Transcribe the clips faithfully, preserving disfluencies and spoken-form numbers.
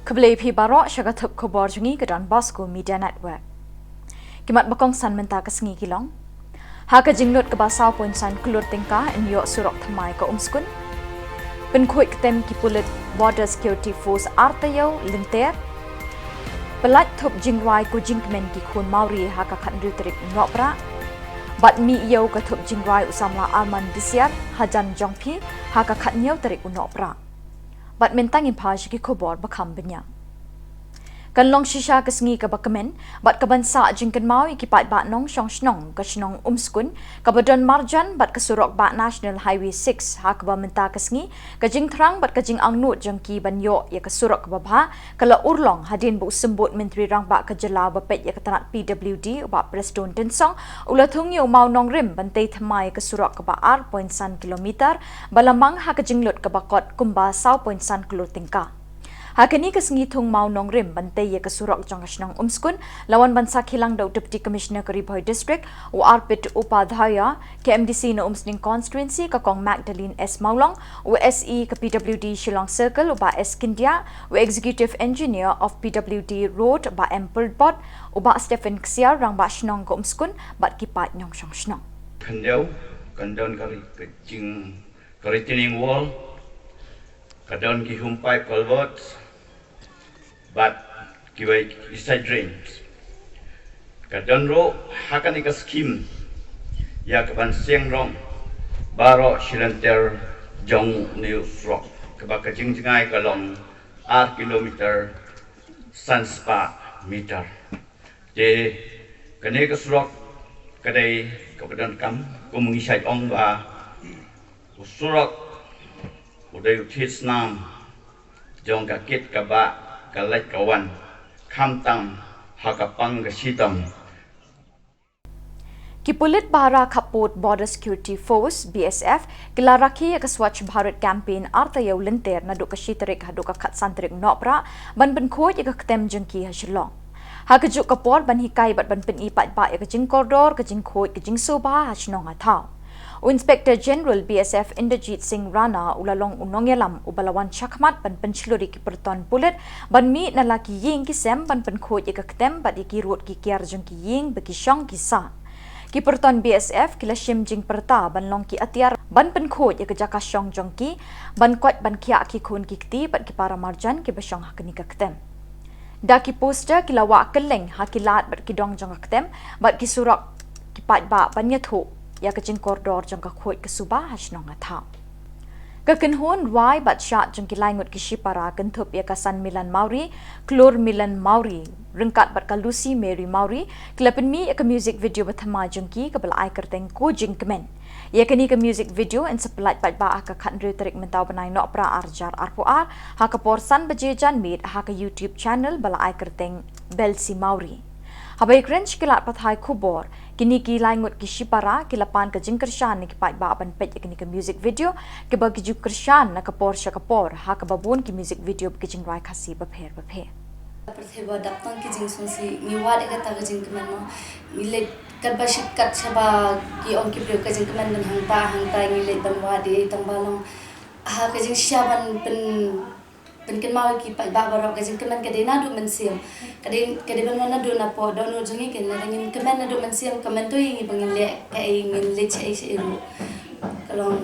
Khublei phi baroh sha ka thup khubor jong ngi ka Don Bosco Media Network. Ki mat ba kongsan mynta ka sngi ki long: Ha ka jinglut kaba saw point san klur tyngka yn ïoh surok thymmai ka Umskun. Pynkhuid ktem ki pulit Border Security Force ar taïew lynter. Pyllait thup jingrwai ko jingkmen ki khun Mawri ha ka khathynriew tarik u Nohprah. Bad mih ïew ka thup jingrwai u samla Arman Disiar hajan jong phi ha ka khathynñiew tarik u Nohprah. Bad mynta ngin phai sha ki khubor ba kham bniah. Kan long shisha ka sngi kaba kmen bad kaban sah jingkynmaw ïa ki paidbah nongshong shnong ka shnong Umskun, kaba don marjan bad ka surok bah National Highway six, ha kaba mynta ka sngi ka jingthrang bad ka jingangnud jong ki ban ïoh ïa ka surok kaba bha ka la urlong hadien ba u symbud Myntri Rangbah ka jylla ba peit ïa ka tnat P W D u Bah Prestone Tynsong u la thung ïa u mawnongrim ban tei thymmai ïa ka surok kaba ar point san kilometer ba la mang ha ka jinglut kaba kot kumba saw point san klur tyngka. Ha kane ka sngi thung mawnongrim ban tei ïa ka surok jong ka shnong Umskun la wan ban sakhi lang da u Deputy Commissioner ka Ri Bhoi District u Arpit Upadhyaya, ka M D C na Umsning Constituency ka Kong Magdalene S Mawlong, u S E ka P W D Shillong Circle u Bah S Scindia, u Executive Engineer of P W D Road Bah M Pyrthbot, u Bah Stephen Ksiar, Rangbah Shnong ka Umskun bad ki paid nongshong shnong. Khyndiat, kan don ka ri-, ka jing, ka retaining wall, ka don ki home pipe culverts, bad kiwei ki side drains. Ka don ruh ha kane ka scheme ïa kaban seng rong baroh shi lynter jong une u surok, kaba ka jingjngai ka long ar kilometer san spah meter. Te kane ka surok ka dei kaba donkam, kum ngi shait ong ba u surok u dei u thied snam jong ka kit ka bah, ka leit ka wan, khamtam ha ka pang ka shitom. Ki pulit ba ha khappud Border Security Force, B S F, ki la rakhe ïa ka Swachh Bharat Campaign ar taïew lynter naduh ka shi tarik haduh ka khatsan tarik Nohprah ban pynkhuid ïa ka ktem jong ki ha Shillong. Ha kajuh ka por ban hikai bad ban pyni paidbah ïa ka jingkordor, ka jingkhuid, ka jingsngewbha ha shnong ha thaw. U Inspector General B S F Inderjit Singh Rana u la long u nongïalam uba la wan shakhmat ban pynshlur ïa ki pyrton pulit ban mih na la ki ïing ki sem ban pynkhuid ïa ka ktem bad ïa ki rud ki kiar jong ki ïing ba ki shong ki sah. Ki pyrton B S F ki la shim jingpyrta ban long ki atiar ban pynkhuid ïa ka jaka shong jong ki, ban koit ban khiah ki khun ki kti bad ki para marjan kiba shong ha kane ka ktem. Da ki poster ki la wah kylleng ha ki lad bad ki dong jong ka ktem bad ki surok ki paidbah ban ïathuh ïa ka jingkordor jong ka khuid ka suba ha shnong ha thaw. Ka kynhun rwai bad shad jong ki lai ngut ki shipara kynthup ïa ka Sanmilan Mawrie, Klur Milan Mawrie, ryngkat bad ka Lucy Mary Mawrie, ki la pynmih ïa ka music video ba thymmai jong ki kaba la ai kyrteng Ko Jingkmen. Ïa kane ka music video yn sa pyllait paidbah ha ka khathynriew tarik mynta u bnai Nohprah ar hajar arphew ar, ha ka por san baje janmiet ha ka YouTube channel ba la ai kyrteng Belsi Mawrie. Haba ïakren sha ki lad pathai khubor, kine ki lai ngut ki shipara ki la pan ka jingkyrshan na ki paidbah ban peit ïa kane ka music video, kiba ki ju kyrshan na ka por sha ka por ha kaba bun ki music video ba ki jingrwai Khasi bapher bapher. Pyrthei ba dap tang ki jingsngewsih, ngi wad ïa kata ka jingkmen mo. Ngi leit katba shit kat shaba ki ong ki briew ka jingkmen ban hangta hangta, ngi leit ban wad ïa i tang ba long ha ka jingshisha ban pyn pynkynmaw ïa ki paidbah baroh, ka jingkmen ka dei naduh mynsiem. Ka dei, ka dei ban wan naduh napoh dohnud jong ngi, ka dei lada ngin kmen naduh mynsiem, ka myntoi ïa ngi ba ngin leh kaei, ngin leit shaei shaei ruh. Ka long,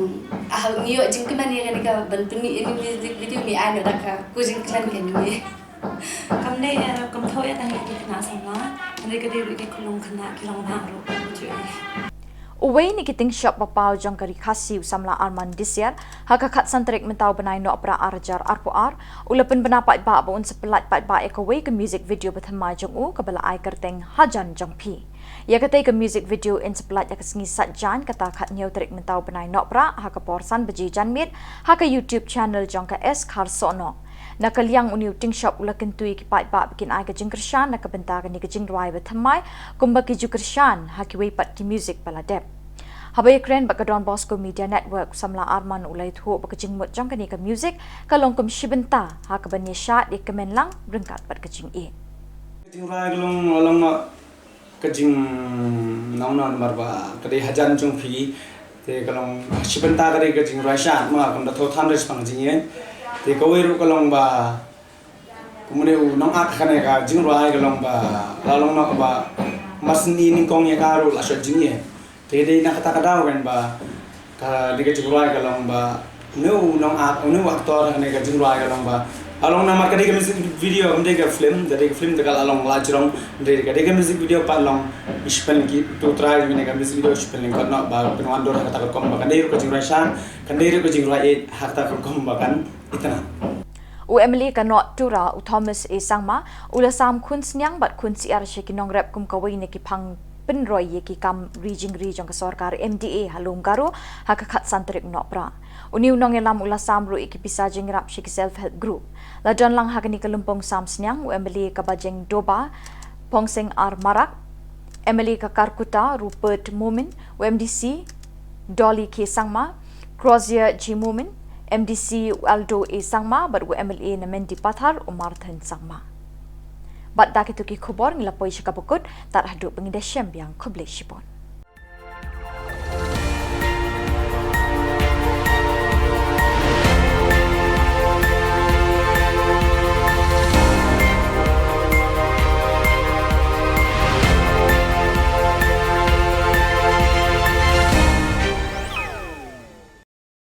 ah, ngi ïoh jingkmen ïa kane ka ban pynmih ïa kane ka music video, ngi ai noh da ka Ko Jingkmen kane. Kam dei, eh, kam thoh ïa tang ïa ki khynnah samla, hynrei ka dei ruh ïa ki khyllung khynnah ki long mah ruh, ka jingkmen. Uwei na ki tyngshop ba paw jong ka Ri Khasi u samla Arman Disiar, ha ka khatsan tarik mynta u bnai Nohprah ar hajar arphew ar, u la pynbna paidbah ba un sa pyllait paidbah ïa kawei ka music video ba thymmai jong u kaba la ai kyrteng Hajan Jong Phi. Ïa katei ka music video yn sa pyllait ha ka sngi Saitjaiñ, kata khathynñiew tarik mynta u bnai Nohprah, ha ka por san baje janmiet ha ka YouTube channel jong ka S Kharsohnoh. Na ka liang une u tyngshop u la kyntu ïa ki paidbah ba kin ai ka jingkyrshan na ka bynta kane ka jingrwai ba thymmai, kumba ki ju kyrshan ha kiwei pat ki music ba la dep. Haba ïakren bad ka Don Bosco Media Network, u samla Arman u la ïathuh ba ka jingmut jong kane ka music ka long kum shi bynta ha kaban ïashad ïakmen lang ryngkat bad ka jingïeit. Ka jingrwai ka long, long ma ka jingnang na namar ba ka dei Hajan Jong Phi. Te ka long shi bynta ka dei ka jingrwai shad ma kam da thoh than da shaphang ka jingïeit. Te kawei ruh ka long ba Kumne u nongact kane ka jingrwai ka long ba la long noh ba mar shen i nyngkong ïa ka ruh la shot jingeh. Te dei na kata ka daw kan ba kane ka jingrwai ka long ba une u nongact, une u actor kane ka jingrwai ka long ba la long namar ka dei ka music video, kam dei ka film. Ka dei ka film te ka la long la jrong. Dei ka dei ka music video pat long i shiphew lyngkot, tu trai kane ka music video shiphew lyngkot noh ba pynwan dur ha kata ka rukom ba kan dei ruh ka jingrwai shan, kan dei ruh ka jingrwai ïeit ha kata ka rukom ba kan itynnad. U MLA ka North Tura, u Thomas A Sangma, u la sam khun sniang bad khun syiar sha ki nongrep kum kawei na ki phang pynroi ïa ki kam ri jingri jong ka sorkar MDA ha Lum Garo ha ka khatsan tarik Nohprah. Une u nongïalam u la sam ruh ïa ki pisa jingïarap sha ki self help group. La don lang ha kane ka lympung sam sniang u MLA ka Bajeng Doba, Pongsing R Marak, MLA ka Kharkutta Rupert Momin, u MDC Dolly K Sangma, Crozier G Momin, MDC u Aldo A Sangma bad u MLA na Mendipathar u Marthan Sangma. Bad da kito ki khubor ngi la poi sha kaba kut, tad haduh ba ngin da shem biang, khublei shibun.